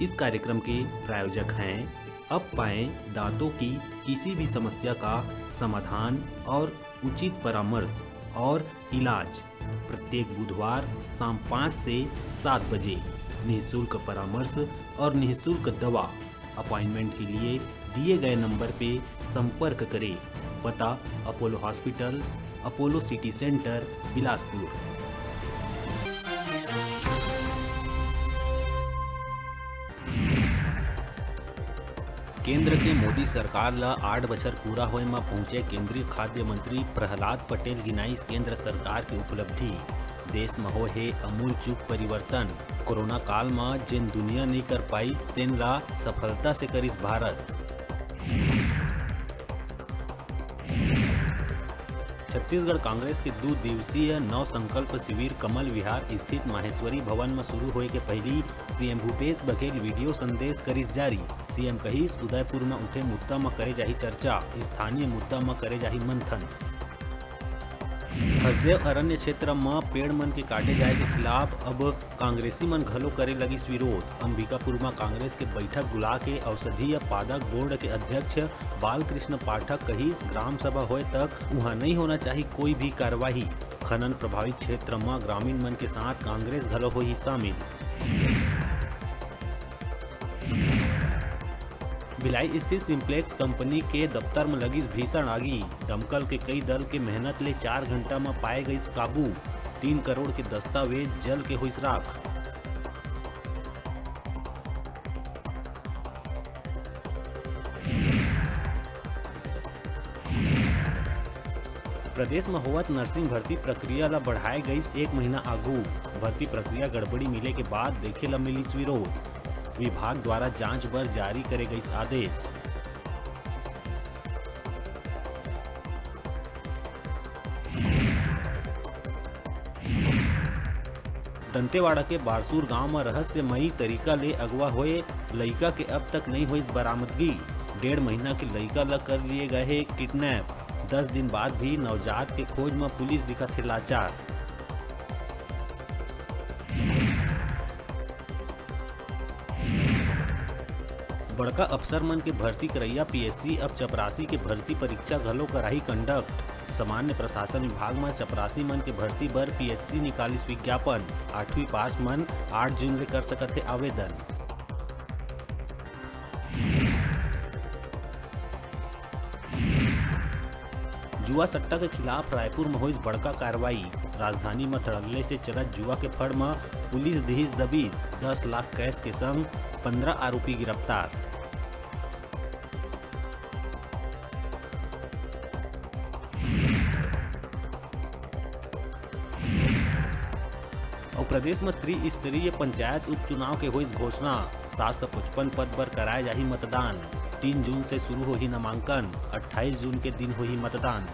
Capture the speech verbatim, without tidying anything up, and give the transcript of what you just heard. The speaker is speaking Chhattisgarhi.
इस कार्यक्रम के प्रायोजक हैं अब पाएं दांतों की किसी भी समस्या का समाधान और उचित परामर्श और इलाज। प्रत्येक बुधवार शाम पाँच से सात बजे निःशुल्क परामर्श और निःशुल्क दवा। अपॉइंटमेंट के लिए दिए गए नंबर पे संपर्क करें। पता: Apollo hospital, Apollo city centre, Bilaspur. केंद्र के मोदी सरकार ल आठ बछर पूरा होए म पहुंचे केंद्रीय खाद्य मंत्री प्रहलाद पटेल गिनाइस केंद्र सरकार के उपलब्धि। देश म होए हे अमूल चूक परिवर्तन। कोरोना काल म जेन दुनिया नइ कर पाइस, तेन ला सफलता से करिस भारत। छत्तीसगढ़ कांग्रेस के दू दिवसीय नव संकल्प शिविर कमल विहार स्थित माहेश्वरी भवन म शुरू होए के पहिली सीएम भूपेश बघेल वीडियो संदेश करिस जारी। सीएम कहिस, उदयपुर म उठे मुद्दा म करे जाही चर्चा, स्थानीय मुद्दा म करे जाही मंथन। हसदेव अरण्य क्षेत्र म पेड़ मन के काटे जाए के खिलाफ अब कांग्रेसी मन घलो करे लगिस विरोध। अंबिकापुर म कांग्रेस के बैठक बुला के औषधीय पादक बोर्ड के अध्यक्ष बालकृष्ण पाठक कहिस, ग्राम सभा होए तक उहां नइ होना चाही कोई भी कार्यवाही। खनन प्रभावित क्षेत्र म ग्रामीण मन के साथ कांग्रेस घलो होही शामिल। भिलाई स्थित सिम्प्लेक्स कंपनी के दफ्तर म लगिस भीषण आगी। दमकल के कई दल के मेहनत ले चार घंटा म पाए गइस काबू। तीन करोड़ के दस्तावेज जल के होइस राख। प्रदेश म होवत नर्सिंग भर्ती प्रक्रिया ल बढ़ाए गइस एक महीना आगू। भर्ती प्रक्रिया गड़बड़ी मिले के बाद देखे ल मिलिस विरोध। विभाग द्वारा जांच बर जारी करे गइस आदेश। दंतेवाड़ा के बारसूर गांव म रहस्यमयी तरीका ले अगवा होए लइका के अब तक नइ होइस बरामदगी। डेढ़ महीना के लइका ल कर लिए गए हे किडनैप। दस दिन बाद भी नवजात के खोज म पुलिस दिखत हे लाचार। बड़का अफसर मन के भर्ती करइया पीएससी अब चपरासी के भर्ती परीक्षा घलो कराही कंडक्ट। सामान्य प्रशासन विभाग म चपरासी मन के भर्ती बर पीएससी निकालिस विज्ञापन। आठवीं पास मन आठ जून ले कर सकत हे आवेदन। जुआ सट्टा के खिलाफ रायपुर म होइस बड़का कार्रवाई। राजधानी म धड़ल्ले से चलत जुआ के फड़ म पुलिस दिहिस दबिश, दस लाख कैश के संग पंद्रह आरोपी गिरफ्तार। अउ प्रदेश म त्रिस्तरीय पंचायत उपचुनाव के होइस घोषणा। सात सौ पचपन पद बर कराए जाही मतदान। तीन जून से शुरू होही नामांकन, अट्ठाईस जून के दिन होही मतदान।